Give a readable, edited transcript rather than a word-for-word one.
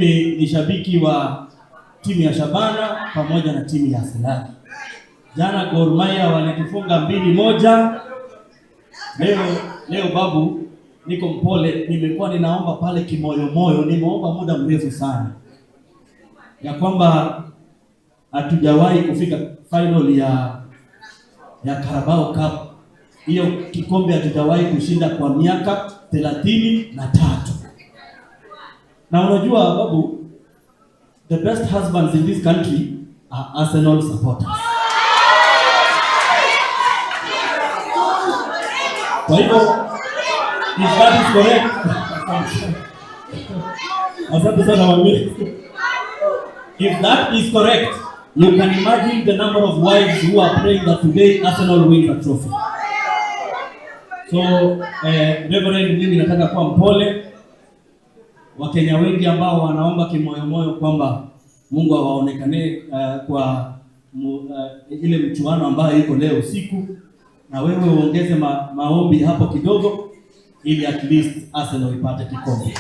Mimi ni shabiki wa timu ya Shabana pamoja na timu ya Arsenal. Jana Gor Mahia walitufunga 2-1. Leo babu, niko mpole, nimekuwa ninaomba pale kimoyomoyo, nimeomba muda mrefu sana ya kwamba hatujawahi kufika final ya Carabao Cup. Hiyo kikombe hatujawahi kushinda kwa miaka 33. Na unajua babu, the best husbands in this country are Arsenal supporters. Kwa hivyo, if that is correct, asante sana mami. If that is correct, you can imagine the number of wives who are praying that today Arsenal wins a trophy. So, Reverend, mimi nataka kuwa mpole. Wakenya wengi ambao wanaomba kimoyomoyo kwamba Mungu awaonekane kwa ile mchuano ambayo iko leo usiku, na wewe uongeze maombi hapo kidogo, ili at least Arsenal ipate kikombe.